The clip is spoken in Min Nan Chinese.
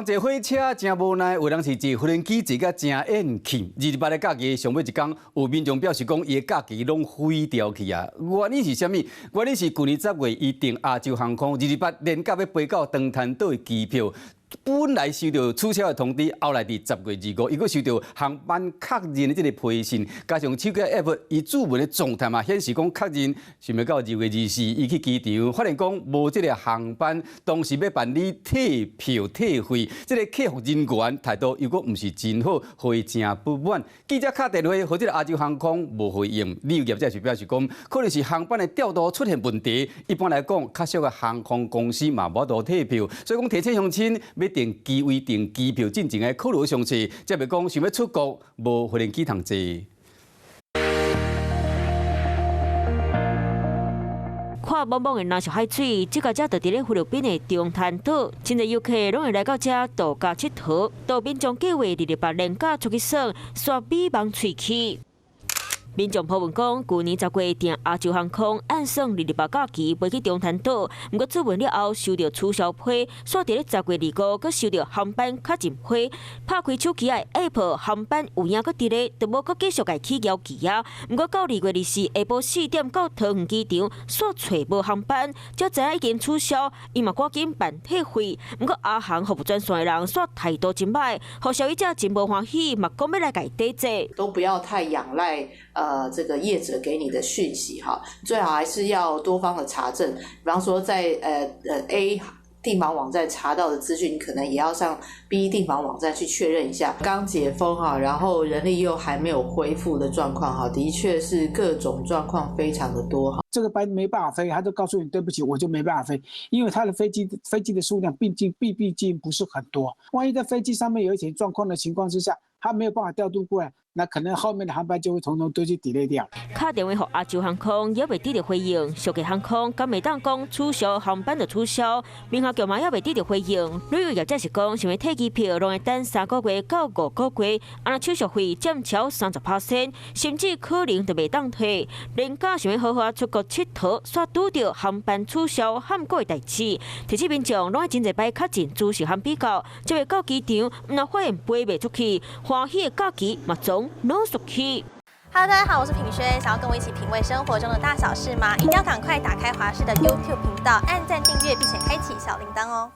人坐火車誠無奈，有人是坐無人機坐甲誠厭氣。28的假期上尾一工，有民眾表示講，伊的假期攏毀掉去啊！原因是啥物？原因是舊年10月，伊訂亞洲航空二二八連假欲飛到長灘島的機票。本來收到取消的通知，後來佇10月25，伊閣收到航班確認的這个批信，加上手機 App 伊註文的狀態嘛，顯示講確認，想袂到2月24，伊去機場，發現講無這个航班，當時欲辦理退票退費，這个客服人員態度又閣毋是真好，予伊誠不滿。記者敲電話予這个亞洲航空無回應，旅遊業者是表示講，可能是航班的調度出現問題。一般來講，較俗的航空公司嘛無法度退票，所以講提醒鄉親。欲訂機位、訂機票進前愛考慮詳細，才袂講想欲出國無飛機通坐。看茫茫的藍色海水，這个遮就佇咧菲律賓的長灘島，真濟遊客攏會來到遮度假𨑨迌。都民眾計劃228連假出去耍，煞美夢喙去。民眾 po 文講，舊年10月訂亞洲航空，按算228假期飛去長灘島，毋過諮詢了後收到取消批，煞佇咧10月25閣收到航班確認批，拍開手機的 App 航班有影閣佇咧，就無閣繼續共取消期啊。毋過到2月24下晡4點到桃園機場，煞揣無航班，才知影已經取消，伊嘛趕緊辦退費。毋過亞航服務專線的人煞態度真歹，予消費者真無歡喜，嘛講欲來共伊抵制。都不要太仰賴這個業者給你的訊息哈，最好還是要多方的查證。比方說在A 訂房網站查到的資訊，可能也要上 B 訂房網站去確認一下。剛解封哈，然後人力又還沒有恢復的狀況哈，的確是各種狀況非常的多哈。這個班沒辦法飛，他就告訴你對不起，我就沒辦法飛，因為他的飛機的數量畢竟不是很多，萬一在飛機上面有一些狀況的情況之下，他沒有辦法調度過來。那可能後面的航班就會統統都去 delay 掉。敲電話予亞洲航空猶未得著回應，俗價航空敢會當講取消航班就取消，民航局嘛猶未得著回應。旅遊業者是講，想欲退機票，攏愛等3個月到5個月，按呢手續費佔超30%，甚至可能就袂當退。連假想欲好好出國𨑨迌，煞拄著航班取消譀古的代誌。提醒民眾攏愛真濟擺確認資訊和比較，才會到機場，毋若發現飛袂出去，歡喜的假期嘛總攏失去。 Hello，大家好，我是品軒，想要跟我一起品味生活中的大小事嗎？一定要趕快打開華視的 YouTube 頻道，按讚訂閱，並且開啟小鈴鐺哦。